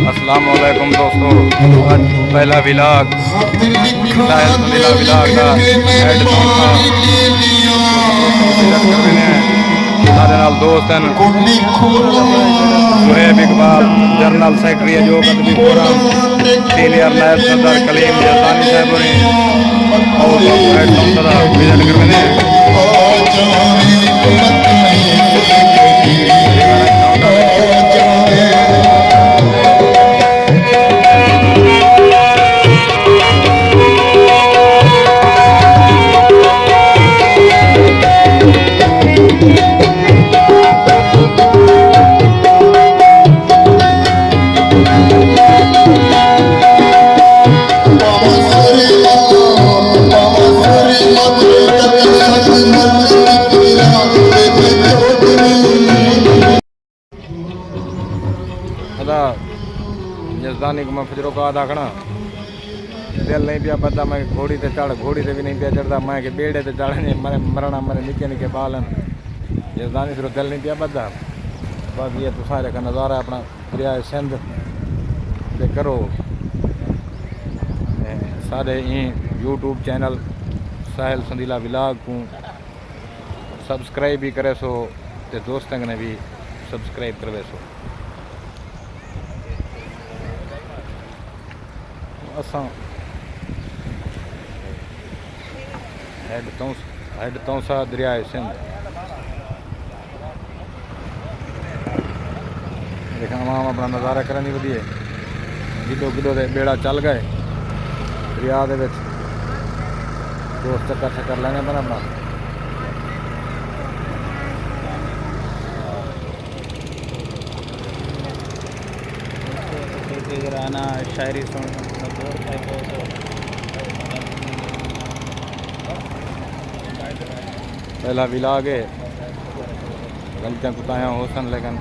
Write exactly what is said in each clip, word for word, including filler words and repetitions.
السلام علیکم دوستو، اڄ پہلا ولاگ، ساحل سندیلا ولاگ دا ہیڈ تھا۔ سارے نال دوست ہیں، صہیب اقبال، جنرل سیکرٹری اجوک ادبی فورم، سینئر نائب صدر کلیم یزدانی صاحب ہوری، اور ہیڈ تھا وزٹ کرویندے ہیں۔ ادا یزدانی کوں میں فجر اوقات آکھݨا، دل نہیں پیا ٻدھدا، میں گھوڑی تے چڑھ، گھوڑی تے وی نہیں پیا چڑھدا، میں کہ ٻیڑے تے چڑھ ونڄے، مرے، مرݨا، مرے نکے نکے ٻال ہن۔ یزدانی سروں دل نہیں پیا ٻدھدا۔ باقی اے تساں جیکھا نظارہ اپݨا دریائے سندھ تے کرو۔ اے ساݙے ایں یوٹیوب چینل ساحل سندیلا ولاگ کوں سبسکرائب وی کریسو تے دوستاں کنے وی سبسکرائب کرویسو۔ اساں ہیڈ تونس-، ہیڈ تونسہ دریائے سندھ ݙیکھاں، عوام اپݨا نظارہ کرݨ دی ودی ہے۔ گݙو گݙو تے ٻیڑا چل ڳئے دریا دے وچ۔ دوست چکر شکر لیندے پن اپݨا۔ شاعری سݨ۔ پہلا ولاگ ہے، غلطیاں کوتاہیاں ہوسن، لیکن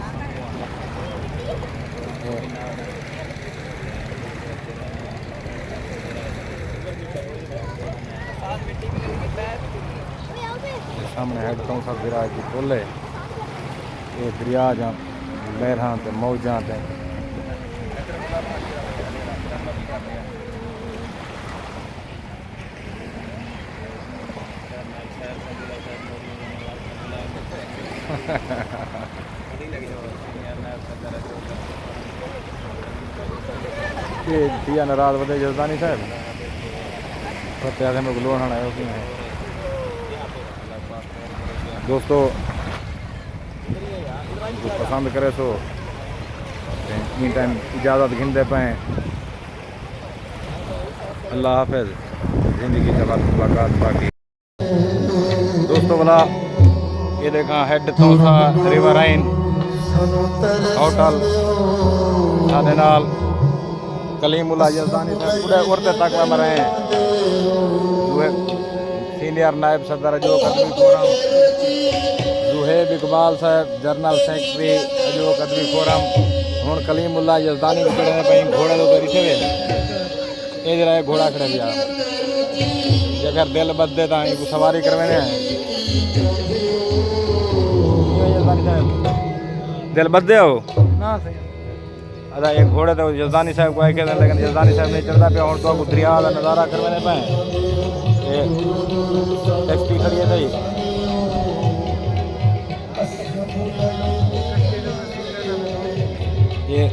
اے سامݨے ہیڈ تونسہ دریائے دی پل ہے۔ اے دریا دیاں لہراں تے موجاں تے اے دیا ناراض ودے یزدانی صاحب۔ فتح اعظم کو لوڑ ہن آئے ہو کیوں ہے؟ دوستو، جو پسند کریسو، تے ایں ٹائم اجازت گھندے پئے۔ اللہ حافظ، زندگی دے وقت ملاقات باقی۔ دوستو ولا، اے ݙیکھاں ہیڈ تونسہ ریورائن ہوٹل، ساݙے نال کلیم اللہ یزدانی صاحب، پورے عرصے تک میں مرے ہیں۔ سینئر نائب صدر اجوک ادبی فورم، زہیب اقبال صاحب، جنرل سیکرٹری اجوک ادبی فورم۔ ہݨ کلیم اللہ یزدانی وی چڑھے پئے گھوڑے دے اتے ݙٹھے ہوئے۔ اے جیڑھا اے گھوڑا کھڑے پیا۔ جے اگر دل ٻدھدے تاں ایکوں سواری کرویندے ہیں۔ کیوں یزدانی صاحب؟ دل ٻدھدے ہو؟ نہ سئیں۔ ادا اے گھوڑے تے یزدانی صاحب کوں آکھے، لیکن یزدانی صاحب نہیں چڑھدا پیا۔ ہݨ تہاکوں دریا دا نظارہ کرویندے پئے ہیں۔ اے کشتی کھڑی ہے تھئی۔ اے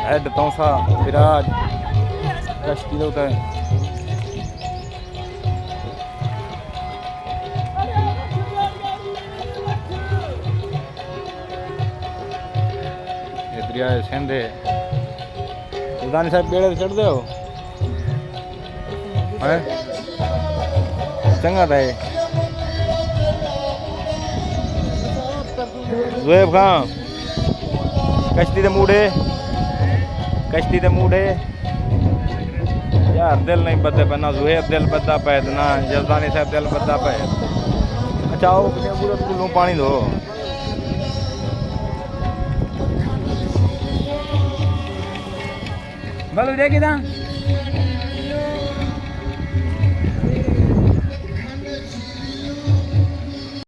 ہیڈ تونسہ براج کشتی دے اتے۔ اے دریائے سندھ ہے۔ سلطانی صاحب ٻیڑے تے چڑھدے ہو؟ ہیں؟ چنڳا تاں ہے۔ زویب خان، کشتی دے موڈے، کشتی دے موڈے۔ یار، دل نہیں ٻدھدے پئے، نہ زویب دل ٻدھدا پئے، نہ یزدانی صاحب دل ٻدھدا پئے۔ اچھا، آؤ، پچھے پورے کلوں پاݨی دو۔ بلو دے کیتا؟